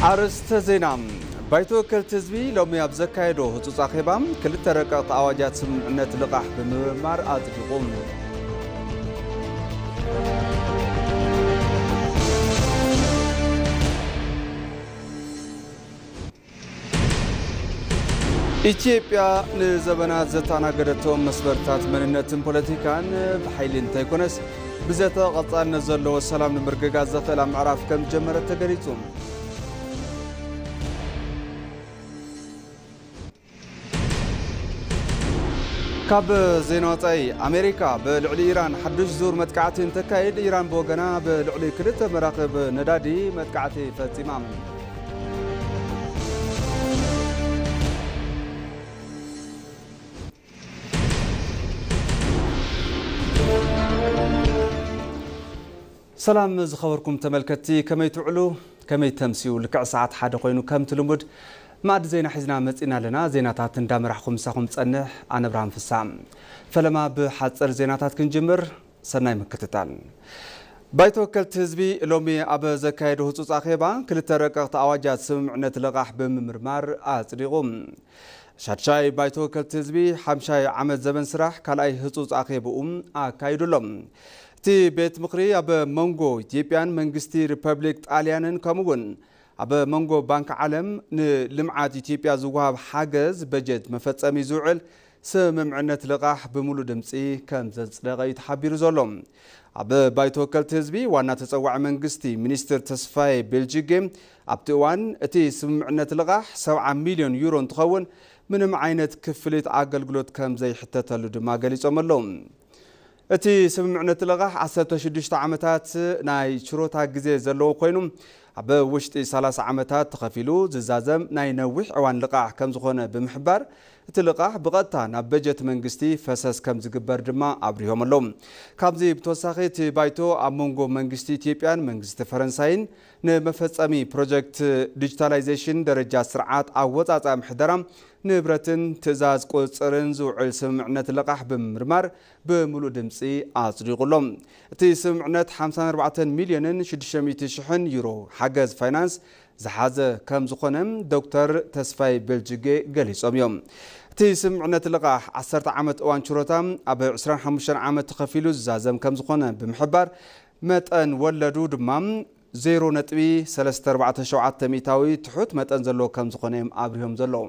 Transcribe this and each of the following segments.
ኣርእስተ ዜና። ባይቶ ወከልቲ ህዝቢ ሎሚ ኣብ ዘካየዶ ህጹጽ ኣኼባ ክልተ ረቀቕቲ ኣዋጃት ስምምዕነት ልቓሕ ብምምርማር ኣጽዲቑ። ኢትዮጵያ ንዘበናት ዘተኣናገደቶም መስመርታት መንነትን ፖለቲካን ብሓይሊ እንተይኮነስ ብዘተ ቀጻልነት ዘለዎ ሰላም ንምርግጋጽ ዘኽእላ ምዕራፍ ከም ዝጀመረት ተገሊጹ። ካብ ዜና ወጻኢ፣ ኣሜሪካ ብልዕሊ ኢራን ሓድሽ ዙር መጥቃዕቲ እንተካይድ፣ ኢራን ብወገና ብልዕሊ ክልተ መራኽብ ነዳዲ መጥቃዕቲ ፈጺማ። ሰላም ዝኸበርኩም ተመልከትቲ፣ ከመይ ትውዕሉ? ከመይ ተምስዩ? ልክዕ ሰዓት ሓደ ኮይኑ ከምቲ ልሙድ መኣዲ ዜና ሒዝና መጺና ኣለና። ዜናታት እንዳመራሕኹም ምሳኹም ጸንሕ ኣነ ብርሃን ፍሳ። ፈለማ ብሓጸር ዜናታት ክንጅምር፣ ሰናይ ምክትታል። ባይቶ ወከልቲ ህዝቢ ሎሚ ኣብ ዘካየዶ ህጹጽ ኣኼባ ክልተ ረቀቕቲ ኣዋጃት ስምምዕነት ልቓሕ ብምምርማር ኣጽዲቑ። ሻድሻይ ባይቶ ወከልቲ ህዝቢ ሓምሻይ ዓመት ዘበን ስራሕ ካልኣይ ህጹጽ ኣኼብኡ ኣካይዱ ኣሎ። እቲ ቤት ምኽሪ ኣብ መንጎ ኢትዮጵያን መንግስቲ ሪፐብሊክ ጣልያንን ከምኡ እውን ኣብ መንጎ ባንክ ዓለም ንልምዓት ኢትዮጵያ ዝወሃብ ሓገዝ በጀት መፈጸሚ ዝውዕል ስምምዕነት ልቓሕ ብምሉእ ድምፂ ከም ዘጽደቐ እዩ ተሓቢሩ ዘሎ። ኣብ ባይቶ ወከልቲ ህዝቢ ዋና ተጸዋዒ መንግስቲ ሚኒስትር ተስፋዬ ቤልጅጌ ኣብቲ እዋን እቲ ስምምዕነት ልቓሕ ሰብዓ ሚልዮን ዩሮ እንትኸውን ምንም ዓይነት ክፍሊት ኣገልግሎት ከም ዘይሕተተሉ ድማ ገሊጾም ኣለዉ። እቲ ስምምዕነት ልቓሕ ዓሰርተ ሽዱሽተ ዓመታት ናይ ችሮታ ግዜ ዘለዎ ኮይኑ ኣብ ውሽጢ ሰላሳ ዓመታት ተኸፊሉ ዝዛዘም ናይ ነዊሕ እዋን ልቓሕ ከም ዝኾነ ብምሕባር እቲ ልቓሕ ብቐጥታ ናብ በጀት መንግስቲ ፈሰስ ከም ዝግበር ድማ ኣብሪሆም ኣለዉ። ካብዚ ብተወሳኺ እቲ ባይቶ ኣብ መንጎ መንግስቲ ኢትዮጵያን መንግስቲ ፈረንሳይን ንመፈጸሚ ፕሮጀክት ዲጂታላይዜሽን ደረጃ ስርዓት ኣወጻጽኣ ምሕደራ ንብረትን ትእዛዝ ቁጽጽርን ዝውዕል ስምምዕነት ልቓሕ ብምምርማር ብምሉእ ድምጺ ኣጽዲቑ ኣሎ። እቲ ስምምዕነት ሓምሳን ኣርባዕተን ሚልዮንን ሽዱሽተ ሚእቲ ሽሕን ዩሮ ሓገዝ ፋይናንስ ዝሓዘ ከም ዝኾነ ዶክተር ተስፋይ ቤልጅጌ ገሊጾም እዮም። እቲ ስምምዕነት ልቓሕ ዓሰርተ ዓመት እዋን ችሮታ ኣብ ዕስራን ሓሙሽተን ዓመት ተኸፊሉ ዝዛዘም ከም ዝኾነ ብምሕባር መጠን ወለዱ ድማ ዜሮ ነጥቢ ሰለስተ ኣርባዕተ ሸውዓተ ሚእታዊ ትሑት መጠን ዘለዎ ከም ዝኾነ እዮም ኣብሪሆም ዘለዉ።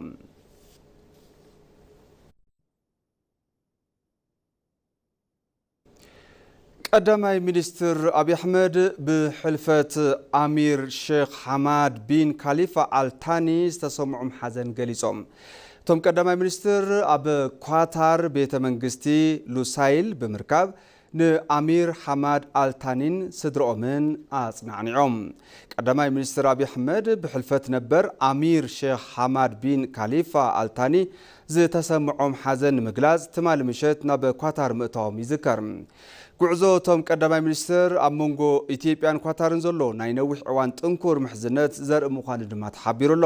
ቀዳማይ ሚኒስትር ኣብይ ኣሕመድ ብሕልፈት ኣሚር ሼክ ሓማድ ቢን ካሊፋ ኣልታኒ ዝተሰምዖም ሓዘን ገሊጾም። እቶም ቀዳማይ ሚኒስትር ኣብ ኳታር ቤተ መንግስቲ ሉሳይል ብምርካብ ንኣሚር ሓማድ ኣልታኒን ስድርኦምን ኣጽናዕኒዖም። ቀዳማይ ሚኒስትር ኣብይ ኣሕመድ ብሕልፈት ነበር ኣሚር ሼክ ሓማድ ቢን ካሊፋ ኣልታኒ ዝተሰምዖም ሓዘን ንምግላጽ ትማሊ ምሸት ናብ ኳታር ምእታዎም ይዝከር። ጉዕዞ እቶም ቀዳማይ ሚኒስትር ኣብ መንጎ ኢትዮጵያን ኳታርን ዘሎ ናይ ነዊሕ እዋን ጥንኩር ምሕዝነት ዘርኢ ምዃኑ ድማ ተሓቢሩ ኣሎ።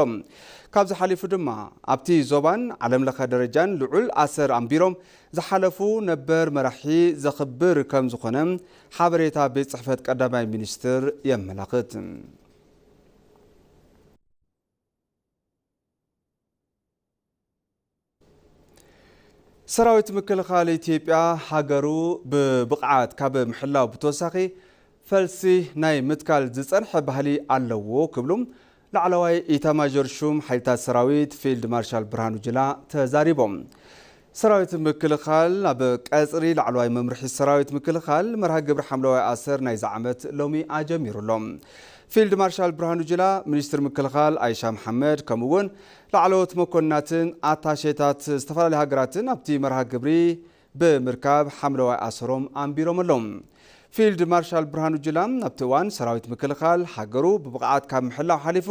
ካብዚ ሓሊፉ ድማ ኣብቲ ዞባን ዓለም ለኸ ደረጃን ልዑል ኣሰር ኣንቢሮም ዝሓለፉ ነበር መራሒ ዘኽብር ከም ዝኾነ ሓበሬታ ቤት ጽሕፈት ቀዳማይ ሚኒስትር የመላኽት። ሰራዊት ምክልኻል ኢትዮጵያ ሃገሩ ብብቕዓት ካብ ምሕላው ብተወሳኺ ፈልሲ ናይ ምትካል ዝጸንሐ ባህሊ ኣለዎ ክብሉ ላዕለዋይ ኢታማዦር ሹም ሓይልታት ሰራዊት ፊልድ ማርሻል ብርሃኑ ጁላ ተዛሪቦም። ሰራዊት ምክልኻል ኣብ ቀጽሪ ላዕለዋይ መምርሒ ሰራዊት ምክልኻል መርሃ ግብሪ ሓምለዋይ ኣሰር ናይዚ ዓመት ሎሚ ኣጀሚሩ ኣሎ። ፊልድ ማርሻል ብርሃኑ ጁላ፣ ሚኒስትር ምክልኻል ኣይሻ መሓመድ ከምኡ እውን ላዕለዎት መኮንናትን ኣታሼታት ዝተፈላለዩ ሃገራትን ኣብቲ መርሃ ግብሪ ብምርካብ ሓምለዋይ ኣሰሮም ኣንቢሮም ኣለዉ። ፊልድ ማርሻል ብርሃኑ ጁላ ኣብቲ እዋን ሰራዊት ምክልኻል ሃገሩ ብብቕዓት ካብ ምሕላው ሓሊፉ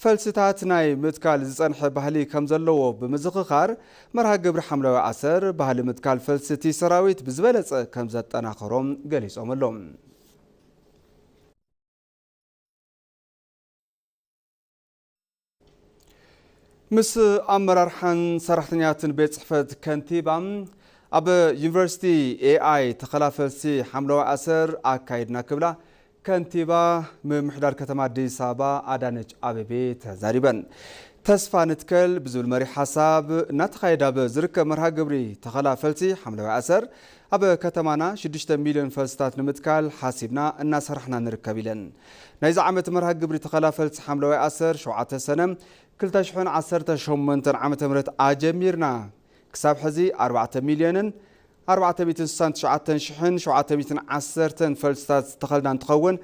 ፈልስታት ናይ ምትካል ዝጸንሐ ባህሊ ከም ዘለዎ ብምዝኽኻር መርሃ ግብሪ ሓምለዋይ ኣሰር ባህሊ ምትካል ፈልሲ እቲ ሰራዊት ብዝበለጸ ከም ዘጠናኸሮም ገሊጾም ኣለዉ። ምስ ኣመራርሓን ሰራሕተኛትን ቤት ጽሕፈት ከንቲባ ኣብ ዩኒቨርሲቲ ኤኣይ ተኸላ ፈልሲ ሓምለዋይ ኣሰር ኣካይድና ክብላ ከንቲባ ምምሕዳር ከተማ ኣዲስ ኣበባ ኣዳነች ኣቤቤ ተዛሪበን። ተስፋ ንትከል ብዝብል መሪ ሓሳብ እናተኻየደ ኣብ ዝርከብ መርሃ ግብሪ ተኸላ ፈልሲ ሓምለዋይ ኣሰር ኣብ ከተማና ሽዱሽተ ሚልዮን ፈልስታት ንምትካል ሓሲብና እናሰራሕና ንርከብ ኢለን። ናይዚ ዓመት መርሃ ግብሪ ተኸላ ፈልሲ ሓምለዋይ ኣሰር ሸውዓተ ሰነ ክልተ ሽሕን ዓሰርተ ሸሞንተን ዓመተ ምህረት ኣጀሚርና ክሳብ ሕዚ ኣርባዕተ ሚልዮንን ኣርባዕተ ሚእትን ስሳን ትሽዓተን ሽሕን ሸውዓተ ሚእትን ዓሰርተን ፈልስታት ዝተኸልና እንትኸውን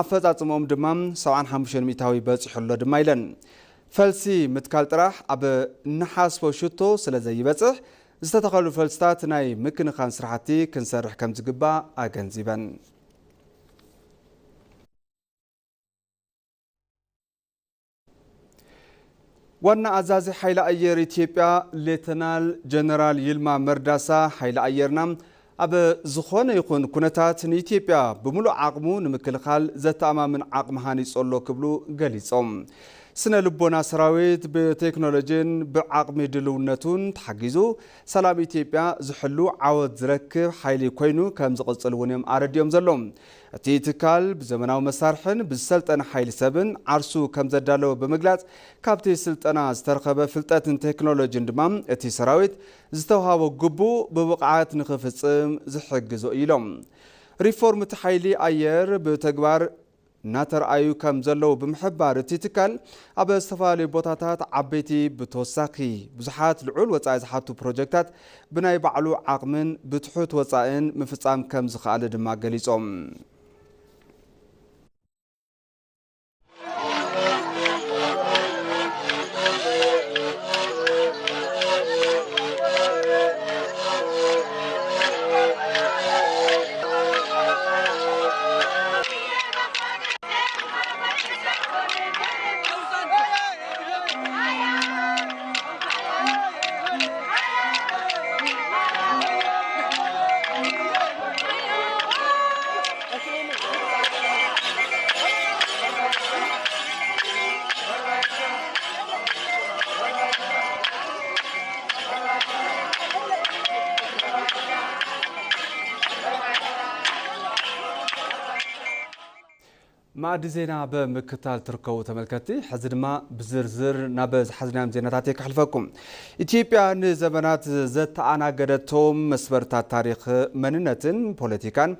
ኣፈፃፅምኦም ድማ ሰብዓን ሓሙሽተን ሚእታዊ በፂሑ ኣሎ ድማ ኢለን። ፈልሲ ምትካል ጥራሕ ኣብ እንሓስቦ ሽቶ ስለ ዘይበፅሕ ዝተተኸሉ ፈልስታት ናይ ምክንኻን ስራሕቲ ክንሰርሕ ከም ዝግባእ ኣገንዚበን። ዋና ኣዛዚ ሓይሊ ኣየር ኢትዮጵያ ሌተናል ጀነራል ይልማ መርዳሳ፣ ሓይሊ ኣየርና ኣብ ዝኾነ ይኹን ኩነታት ንኢትዮጵያ ብምሉእ ዓቕሙ ንምክልኻል ዘተኣማምን ዓቕሚ ሃኒጹ ኣሎ ክብሉ ገሊጾም። ስነ ልቦና ሰራዊት ብቴክኖሎጂን ብዓቕሚ ድልውነቱን ተሓጊዙ ሰላም ኢትዮጵያ ዝሕሉ ዓወት ዝረክብ ሓይሊ ኮይኑ ከም ዝቕጽል እውን እዮም ኣረዲኦም ዘለዉ። እቲ ትካል ብዘመናዊ መሳርሕን ብዝሰልጠነ ሓይሊ ሰብን ዓርሱ ከም ዘዳለወ ብምግላጽ፣ ካብቲ ስልጠና ዝተረኸበ ፍልጠትን ቴክኖሎጂን ድማ እቲ ሰራዊት ዝተውሃቦ ግቡእ ብብቕዓት ንኽፍጽም ዝሕግዞ እዩ ኢሎም። ሪፎርም እቲ ሓይሊ ኣየር ብተግባር እናተርኣዩ ከም ዘለዉ ብምሕባር፣ እቲ ትካል ኣብ ዝተፈላለዩ ቦታታት ዓበይቲ ብተወሳኺ ብዙሓት ልዑል ወጻኢ ዝሓቱ ፕሮጀክታት ብናይ ባዕሉ ዓቕምን ብትሑት ወጻእን ምፍጻም ከም ዝኸኣለ ድማ ገሊጾም። ማእዲ ዜና ብምክታል ትርከቡ ተመልከትቲ፣ ሕዚ ድማ ብዝርዝር ናብ ዝሓዝናዮም ዜናታት እየ ከሕልፈኩም። ኢትዮጵያ ንዘመናት ዘተኣናገደቶም መስመርታት ታሪኽ፣ መንነትን ፖለቲካን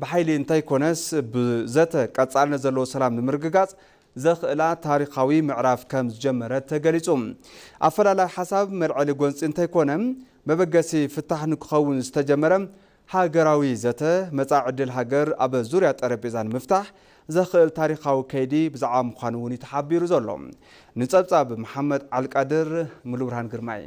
ብሓይሊ እንተይኮነስ ብዘተ ቀጻልነት ዘለዎ ሰላም ንምርግጋጽ ዘኽእላ ታሪኻዊ ምዕራፍ ከም ዝጀመረት ተገሊጹ። ኣፈላላይ ሓሳብ መልዐሊ ጎንጺ እንተይኮነ፣ መበገሲ ፍታሕ ንክኸውን ዝተጀመረ ሃገራዊ ዘተ፣ መጻኢ ዕድል ሃገር ኣብ ዙርያ ጠረጴዛ ንምፍታሕ ዘኽእል ታሪኻዊ ከይዲ ብዛዕባ ምዃኑ እውን እዩ ተሓቢሩ ዘሎ። ንጸብጻብ መሓመድ ዓልቃድር፣ ሙሉብርሃን ግርማይ።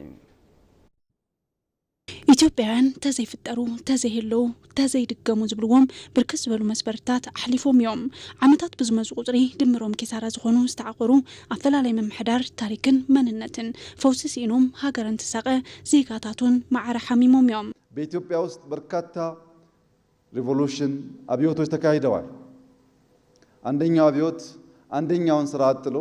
ኢትዮጵያውያን ተዘይፍጠሩ፣ ተዘይህለዉ፣ ተዘይድገሙ ዝብልዎም ብርክት ዝበሉ መስፈርትታት ኣሕሊፎም እዮም። ዓመታት ብዝመፁ ቁፅሪ ድምሮም ኪሳራ ዝኾኑ ዝተዓቆሩ ኣፈላላይ ምምሕዳር ታሪክን መንነትን ፈውሲ ስኢኖም ሃገር እንትሳቐ ዜጋታቱን ማዕረ ሓሚሞም እዮም። በኢትዮጵያ ውስጥ በርካታ ሪቮሉሽን፣ አብዮቶች ተካሂደዋል። አንደኛው አብዮት አንደኛውን ስርዓት ጥሎ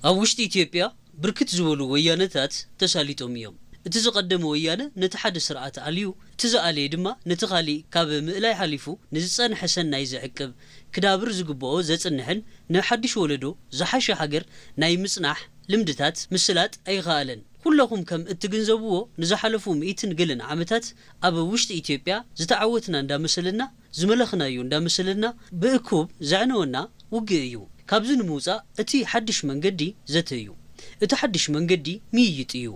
ኣብ ውሽጢ ኢትዮጵያ ብርክት ዝበሉ ወያነታት ተሳሊጦም እዮም። እቲ ዝቐደመ ወያነ ነቲ ሓደ ስርዓት ኣልዩ፣ እቲ ዝኣለየ ድማ ነቲ ካሊእ ካብ ምእላይ ሓሊፉ ንዝጸንሐ ሰናይ ዝዕቅብ፣ ክዳብር ዝግብኦ ዘጽንሕን ንሓድሽ ወለዶ ዝሓሸ ሃገር ናይ ምጽናሕ ልምድታት ምስላጥ ኣይኸኣለን። ኩለኹም ከም እትግንዘብዎ ንዝሓለፉ ሚእትን ገለን ዓመታት ኣብ ውሽጢ ኢትዮጵያ ዝተዓወትና እንዳመሰለና ዝመለኽናዮ እንዳመሰለና ብእኩብ ዘዕነወና ውግእ እዩ። ካብዚ ንምውጻእ እቲ ሓድሽ መንገዲ ዘተ እዩ። እቲ ሓድሽ መንገዲ ምይይጥ እዩ።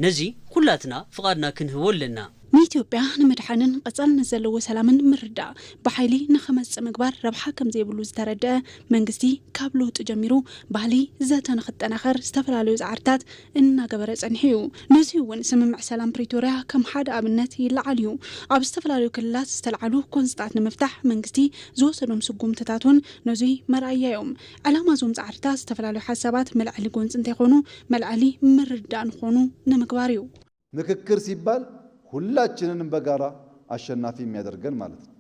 ነዚ ኩላትና ፍቓድና ክንህቦ ኣለና። ንኢትዮጵያ ንምድሓንን ቀጻልነት ዘለዎ ሰላምን ምርዳእ ብሓይሊ ንኸመጽእ ምግባር ረብሓ ከም ዘይብሉ ዝተረድአ መንግስቲ ካብ ለውጢ ጀሚሩ ባህሊ ዘተ ንኽጠናኸር ዝተፈላለዩ ጻዕርታት እናገበረ ጸኒሑ እዩ። ነዚ እውን ስምምዕ ሰላም ፕሪቶርያ ከም ሓደ ኣብነት ይለዓል እዩ። ኣብ ዝተፈላለዩ ክልላት ዝተልዓሉ ጎንፅታት ንምፍታሕ መንግስቲ ዝወሰዶም ስጉምትታት እውን ነዙይ መርኣያ እዮም። ዕላማ እዞም ጻዕርታት ዝተፈላለዩ ሓሳባት መልዓሊ ጎንፂ እንተይኮኑ መልዓሊ ምርዳእ ንኾኑ ንምግባር እዩ። ምክክር ሲባል ሁላችንንም በጋራ አሸናፊ የሚያደርገን ማለት ነው።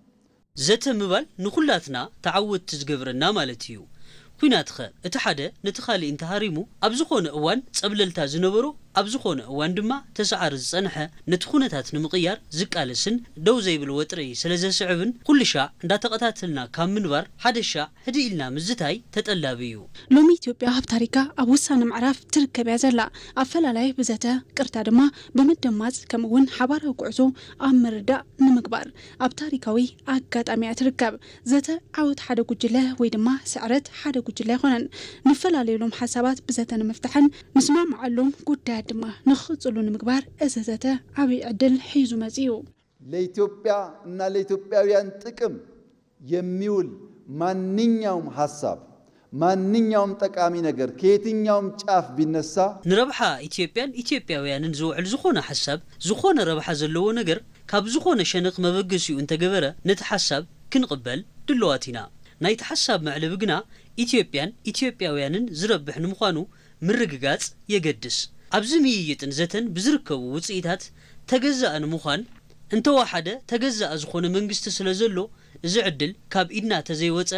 ዘተ ምባል ንኹላትና ተዓወትቲ ዝገብረና ማለት እዩ። ኲናትኸ እቲ ሓደ ነቲ ካሊእ እንተሃሪሙ ኣብ ዝኾነ እዋን ጸብለልታ ዝነበሮ ኣብ ዝኾነ እዋን ድማ ተሰዓሪ ዝጸንሐ፣ ነቲ ኩነታት ንምቕያር ዝቃለስን ደው ዘይብል ወጥሪ ስለ ዘስዕብን፣ ኩሉ ሻዕ እንዳተቐታተልና ካብ ምንባር፣ ሓደ ሻዕ ህድእ ኢልና ምዝታይ ተጠላቢ እዩ። ሎሚ ኢትዮጵያ ኣብ ታሪካ ኣብ ውሳነ ምዕራፍ ትርከብ እያ ዘላ። ኣፈላላይ ብዘተ፣ ቅርታ ድማ ብምድማጽ፣ ከምኡ እውን ሓባራዊ ጉዕዞ ኣብ ምርዳእ ንምግባር ኣብ ታሪካዊ ኣጋጣሚ እያ ትርከብ። ዘተ ዓወት ሓደ ጉጅለ ወይ ድማ ስዕረት ሓደ ጉጅለ ኣይኮነን። ንፈላለየሎም ሓሳባት ብዘተ ንምፍታሕን ንስማማዓሎም ጉዳያት ድማ ንክቕጽሉ ንምግባር እዚ ዘተ ዓብይ ዕድል ሒዙ መጺኡ። ለኢትዮጵያ እና ለኢትዮጵያውያን ጥቅም የሚውል ማንኛውም ሐሳብ፣ ማንኛውም ጠቃሚ ነገር ከየትኛውም ጫፍ ቢነሳ፣ ንረብሓ ኢትዮጵያን ኢትዮጵያውያንን ዝውዕል ዝኾነ ሓሳብ፣ ዝኾነ ረብሓ ዘለዎ ነገር ካብ ዝኾነ ሸነኽ መበገሲኡ እንተገበረ፣ ነቲ ሓሳብ ክንቕበል ድሉዋት ኢና። ናይቲ ሓሳብ መዕለቢ ግና ኢትዮጵያን ኢትዮጵያውያንን ዝረብሕ ንምዃኑ ምርግጋጽ የገድስ። ኣብዚ ምይይጥን ዘተን ብዝርከቡ ውጽኢታት ተገዛእ ንምዃን እንተወሓደ ተገዛእ ዝኾነ መንግስቲ ስለ ዘሎ፣ እዚ ዕድል ካብ ኢድና ተዘይወጸ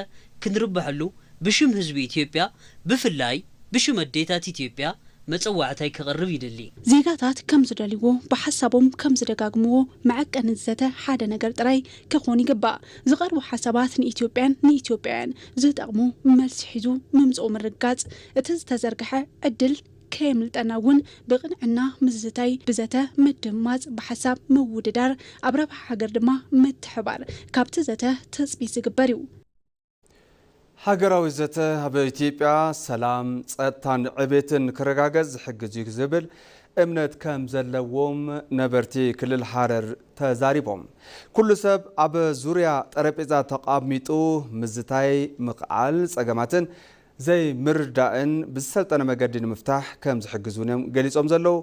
ክንርብሐሉ፣ ብሽም ህዝቢ ኢትዮጵያ፣ ብፍላይ ብሽም ኣዴታት ኢትዮጵያ መጸዋዕታይ ከቕርብ ይደሊ። ዜጋታት ከም ዝደልይዎ፣ ብሓሳቦም ከም ዝደጋግምዎ መዐቀኒ ዘተ ሓደ ነገር ጥራይ ክኾን ይግባእ። ዝቐርቡ ሓሳባት ንኢትዮጵያን ንኢትዮጵያውያን ዝጠቕሙ መልሲ ሒዙ ምምጽኡ ምርጋጽ፣ እቲ ዝተዘርግሐ ዕድል ከየምልጠና እውን ብቕንዕና ምዝታይ፣ ብዘተ ምድማጽ፣ ብሓሳብ ምውድዳር፣ ኣብ ረብሓ ሃገር ድማ ምትሕባር ካብቲ ዘተ ትጽቢት ዝግበር እዩ። ሃገራዊ ዘተ ኣብ ኢትዮጵያ ሰላም፣ ጸጥታን ዕቤትን ክረጋገጽ ዝሕግዝ እዩ ዝብል እምነት ከም ዘለዎም ነበርቲ ክልል ሃረር ተዛሪቦም። ኩሉ ሰብ ኣብ ዙርያ ጠረጴዛ ተቐሚጡ ምዝታይ ምኽኣል ጸገማትን ዘይምርዳእን ብዝሰልጠነ መገዲ ንምፍታሕ ከም ዝሕግዝ እውን እዮም ገሊጾም ዘለዉ።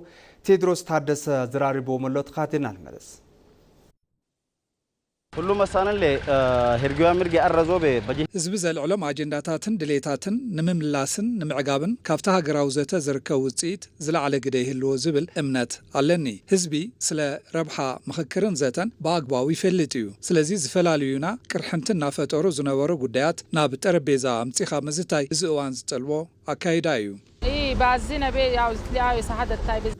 ቴድሮስ ታደሰ ኣዘራሪብዎም ኣሎ፣ ተኸታቲልና ንመለስ። Hullu massaanallee hirgiwaa mirgi arra zoobe baje. ህዝቢ ዘልዕሎም ኣጀንዳታትን ድሌታትን ንምምላስን ንምዕጋብን ካብቲ ሃገራዊ ዘተ ዝርከብ ውፅኢት ዝለዓለ ግደ ይህልዎ ዝብል እምነት ኣለኒ። ህዝቢ ስለ ረብሓ ምኽክርን ዘተን ብኣግባቡ ይፈልጥ እዩ። ስለዚ ዝፈላልዩና ቅርሕንቲ እናፈጠሩ ዝነበሩ ጉዳያት ናብ ጠረጴዛ ኣምፂኻ ምዝታይ እዚ እዋን ዝጠልቦ ኣካይዳ እዩ።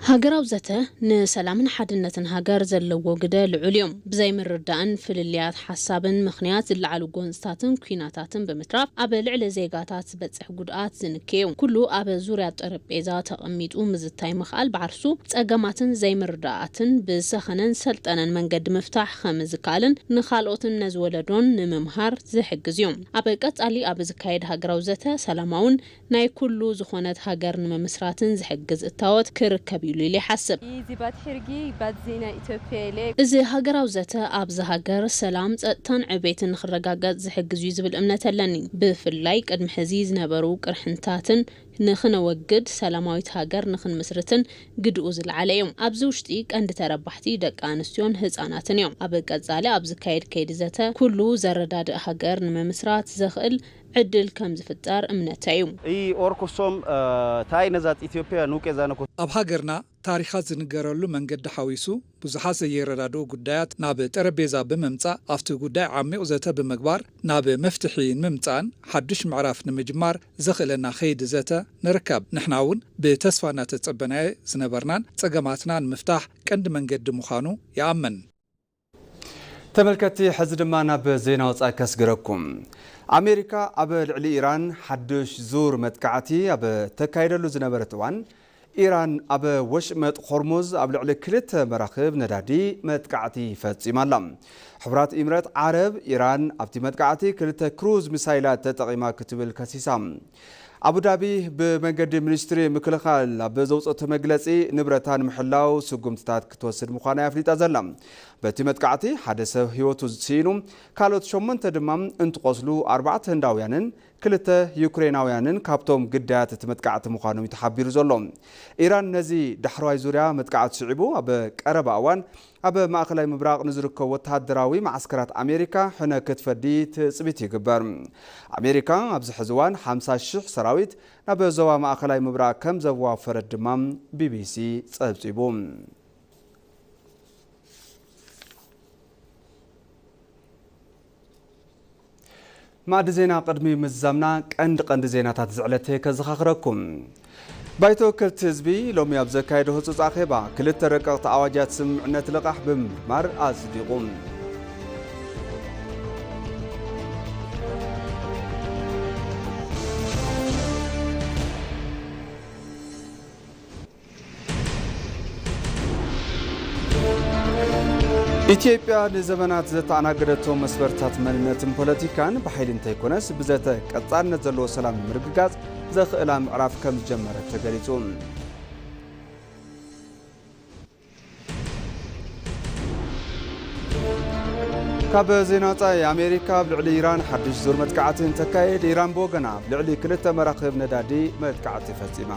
ሃገራዊ ዘተ ንሰላምን ሓድነትን ሃገር ዘለዎ ግደ ልዑል እዩ። ብዘይ ምርዳእን ፍልልያት ሓሳብን ምኽንያት ዝለዓሉ ጎንፅታትን ኲናታትን ብምትራፍ ኣብ ልዕሊ ዜጋታት ዝበፅሕ ጉድኣት ዝንክይ እዩ። ኩሉ ኣብ ዙርያ ጠረጴዛ ተቐሚጡ ምዝታይ ምኽኣል ባዕርሱ ፀገማትን ዘይምርዳኣትን ብዝሰኸነን ሰልጠነን መንገዲ ምፍታሕ ከም ዝከኣልን ንኻልኦትን ነዚ ወለዶን ንምምሃር ዝሕግዝ እዩ። ኣብ ቀፃሊ ኣብ ዝካየድ ሃገራዊ ዘተ ሰላማውን ናይ ኩሉ ዝኾነት ሃገር ንምምስራትን ዝሕግዝ እታወት ክርከብ እዩ ኢሉ ይሓስብ። እዚ ሃገራዊ ዘተ ኣብዚ ሃገር ሰላም፣ ፀጥታን ዕቤትን ንክረጋገፅ ዝሕግዝ እዩ ዝብል እምነት ኣለኒ። ብፍላይ ቅድሚ ሕዚ ዝነበሩ ቅርሕንታትን ንክነወግድ ሰላማዊት ሃገር ንክንምስርትን ግድኡ ዝለዓለ እዩ። ኣብዚ ውሽጢ ቀንዲ ተረባሕቲ ደቂ ኣንስትዮን ህፃናትን እዮም። ኣብ ቀፃሊ ኣብ ዝካየድ ከይዲ ዘተ ኩሉ ዘረዳድእ ሃገር ንምምስራት ዘኽእል ዕድል ከም ዝፍጠር እምነተይ እዩ። I orkusom tai nazat Ethiopia nuke zanako. ኣብ ሃገርና ታሪኻት ዝንገረሉ መንገዲ ሓዊሱ ብዙሓት ዘየረዳድኡ ጉዳያት ናብ ጠረጴዛ ብምምፃእ ኣብቲ ጉዳይ ዓሚቕ ዘተ ብምግባር ናብ መፍትሒ ንምምፃእን ሓዱሽ ምዕራፍ ንምጅማር ዘኽእለና ከይዲ ዘተ ንርከብ። ንሕና እውን ብተስፋ እናተፀበናዮ ዝነበርናን ፀገማትና ንምፍታሕ ቀንዲ መንገዲ ምዃኑ ይኣምን። ተመልከትቲ፣ ሕዚ ድማ ናብ ዜና ወጻኢ ከስግረኩም። ኣሜሪካ ኣብ ልዕሊ ኢራን ሓድሽ ዙር መጥቃዕቲ ኣብ ተካይደሉ ዝነበረት እዋን፣ ኢራን ኣብ ወሽመጥ ሆርሙዝ ኣብ ልዕሊ ክልተ መራኽብ ነዳዲ መጥቃዕቲ ፈጺማ ኣላ። ሕቡራት ኢምረት ዓረብ፣ ኢራን ኣብቲ መጥቃዕቲ ክልተ ክሩዝ ሚሳይላት ተጠቒማ ክትብል ከሲሳ። ኣቡዳቢ ብመንገዲ ሚኒስትሪ ምክልኻል ኣብ ዘውፅኦቶ መግለፂ፣ ንብረታ ንምሕላው ስጉምትታት ክትወስድ ምዃና እያ ኣፍሊጣ ዘላ። በቲ መጥቃዕቲ ሓደ ሰብ ህይወቱ ስኢኑ፣ ካልኦት ሸሞንተ ድማ እንትቖስሉ፣ ኣርባዕተ ህንዳውያንን ክልተ ዩክሬናውያንን ካብቶም ግዳያት እቲ መጥቃዕቲ ምዃኖም እዩ ተሓቢሩ ዘሎ። ኢራን ነዚ ዳሕረዋይ ዙርያ መጥቃዕቲ ስዒቡ፣ ኣብ ቀረባ እዋን ኣብ ማእኸላይ ምብራቕ ንዝርከቡ ወተሃደራዊ መዓስከራት ኣሜሪካ ሕነ ክትፈዲ ትጽቢት ይግበር። ኣሜሪካ ኣብዚ ሕዚ እዋን ሓምሳ ሽሕ ሰራዊት ናብ ዞባ ማእኸላይ ምብራቕ ከም ዘዋፈረት ድማ ቢቢሲ ጸብጺቡ። ማዕዲ ዜና ቅድሚ ምዝዛምና ቀንዲ ቀንዲ ዜናታት ዝዕለተ ከዘኻኽረኩም። ባይቶ ወከልቲ ህዝቢ ሎሚ ኣብ ዘካየዶ ህጹጽ ኣኼባ፣ ክልተ ረቀቕቲ ኣዋጃት ስምምዕነት ልቓሕ ብምምርማር ኣጽዲቑ። ኢትዮጵያ ንዘመናት ዘተኣናገደቶ መስመርታት መንነትን ፖለቲካን ብሓይሊ እንተይኮነስ ብዘተ ቀጻልነት ዘለዎ ሰላም ንምርግጋጽ ዘኽእላ ምዕራፍ ከም ዝጀመረት ተገሊጹ። ካብ ዜና ወጻኢ፣ ኣሜሪካ ኣብ ልዕሊ ኢራን ሓድሽ ዙር መጥቃዕቲ እንተካየድ፣ ኢራን ብወገና ኣብ ልዕሊ ክልተ መራኽብ ነዳዲ መጥቃዕቲ ፈጺማ።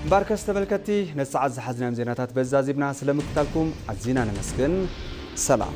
እምበኣርከስ ተመልከትቲ፣ ነቲ ሰዓት ዝሓዝናዮም ዜናታት በዚ ዛዚምና። ስለምክታልኩም ኣዚና ነመስግን። ሰላም።